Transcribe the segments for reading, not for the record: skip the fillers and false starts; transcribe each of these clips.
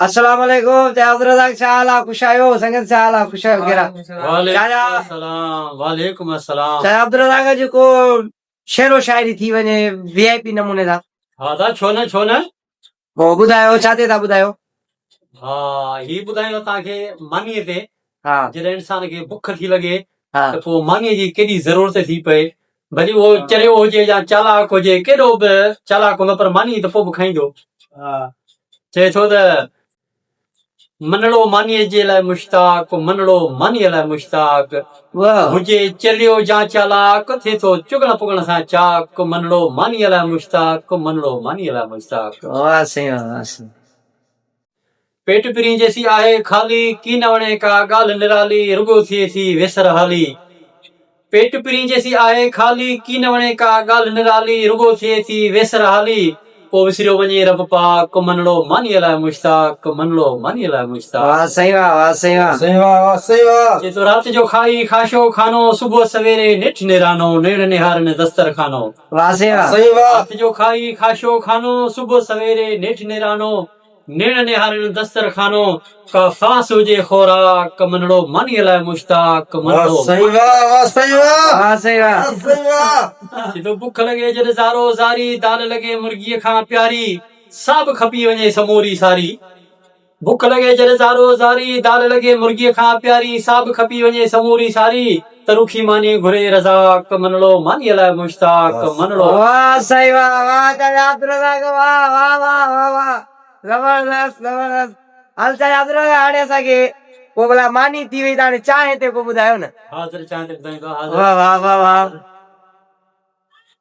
السلام عليڪم چا عبدالرزاق ڇا حال آ خوش آهيو سنگت ڇا حال آ خوش آهيو ڪهڙا وعليڪم السلام وعليڪم السلام چا عبدالرزاق اڄ ڪو شعر و شاعري ٿي وڃي وي آء پي نموني سان ها دا ڇو نه ڇو نه پوء ٻڌايو ڇا تي ٿا ٻڌايو ها هي ٻڌايو توهان کي ماني تي ها جڏهن انسان کي بک ٿي لڳي ها ته پوء ماني جي ڪيڏي ضرورت ٿي پئي ڀلي اهو چريو هجي يا چالاڪ هجي ڪيڏو به چالاڪ هوندو پر ماني ته پوء به کائيندو. چئي ٿو ته منڙو مانيء جي لاء مشتاق، منڙو مانيء لاء مشتاق، هجي چريو يا چالاڪ، ٿئي ٿو چڳڻ پڳڻ سان چاڪ، منڙو مانيء لاء مشتاق، منڙو مانيء لاء مشتاق. واهه سائين واهه سائين. پيٽ پرين جيسين آهي خالي، ڪين وڻي ڪا ڳالهه نرالي، رڳو ٿئي ٿي ويسر حالي. پيٽ پرين جيسين آهي خالي، ڪين وڻي ڪا ڳالهه نرالي، رڳو ٿئي ٿي ويسر حالي. پوء وسريو وڃي رب پاڪ، منڙو مانيء لاء مشتاق، منڙو مانيء لاء مشتاق. واهه سائين واهه واهه سائين واهه. سائين واهه واهه سائين واهه. چئي ٿو رات جو کائي خاشو خانو، صبح سويري نيٺ نيرانو، نيڻ نهارن دسترخانو. واهه سائين واهه. سائين واهه. رات جو کائي خاشو خانو، صبح سويري نيٺ نيرانو، نيڻ نهارين دسترخانو، ڪا خاص هجي خوراڪ، منڙو مانيء لاء مشتاق، واهه منڙو سائين واهه واهه سائين واهه. واهه سائين واهه. واهه سائين واهه. چي ٿو بک لڳي جڏ زارو زاري، دال لڳي مرغيء کان پياري، سا به کپي وڃي سموري ساري. بک لڳي جڏ زارو زاري، دال لڳي مرغيء کان پياري، سا به کپي وڃي سموري ساري، ته رکي ماني گهري رزاق، منڙو مانيء لاء مشتاق، منڙو. واھ سائين واھ واھ چاچا عبدالرزاق واھ واھ واھ واھ واھ زبردست زبردست هل چاچا عبدالرزاق هاڻي اسان کي پوء ڀلا ماني ٿي وئي ته هاڻي چانهه تي ڪو ٻڌايو نه. حاضر چانهه تي ٻڌائيندو حاضر. واھ واھ واھ واھ.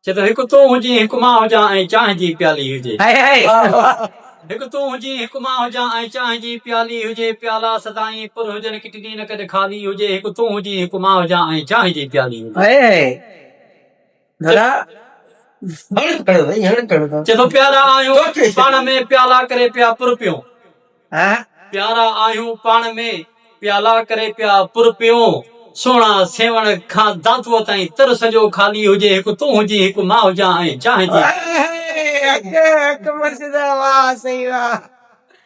چي ٿو هڪ تون هجين هڪ مان هجان ۽ چانهه جي پيالي هجي. هائي هائي. هڪ تون هجين هڪ مان هجان ۽ چانهه جي پيالي هجي پيالا سدائين پر هجن ڪٽني نه ڪڏ خالي هجي هڪ تون هجين هڪ مان هجان ۽ چانهه جي پيالي هجي. هائي هائي. دادا. چي ٿو پيارا آهيون پاڻ ۾ پيالا ڪري پيا پر پيون. پيارا آهيون پاڻ ۾، پيالا ڪري پيا پر پيون. سهڻا سيوهڻ کان دادوء تائين تر سڄو خالي هجي، هڪ تون هجين هڪ مان هجان ۽ چانهه جي.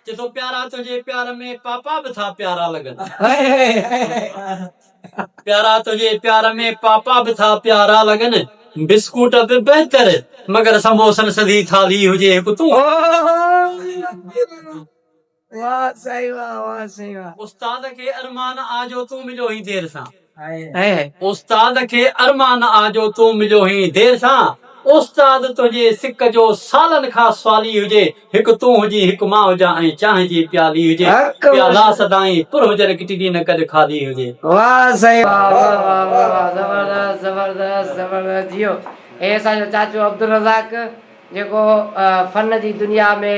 چي ٿو پيارا تنهنجي پيار ۾ پاپا به ٿا پيارا لڳن. پيارا تنهنجي پيار ۾ پاپا به ٿا پيارا لڳن. بسڪوٽ به بهتر مگر سموسن سڌي ٿالهي هجي هڪ تون. واه سائين واه واه سائين واه. استاد کي ارمان آ جو تون مليو هين دير سان. استاد کي ارمان آ جو تون مليو هين دير سان. استاد تنهنجي سڪ جو سالن کان سوالي هجي. هڪ تون هجين هڪ مان هجان ۽ چانهه جي پيالي هجي. پيالا سدائين پر هجن ڪٽني نه ڪڏ خالي هجي. واه سائين واه واه واه واه زبردست زبردست زبردست جيو هي اسان جو چاچو عبدالرزاق. جيڪو فن جي دنيا ۾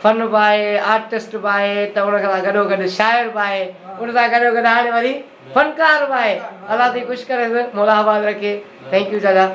فن به آهي، آرٽسٽ به آهي ته ان سان گڏو گڏ شاعر به آهي، ان سان گڏو گڏ هاڻي وري فنڪار به آهي. الله سائين خوش ڪريس، مولا آباد رکي. Thank you چاچا.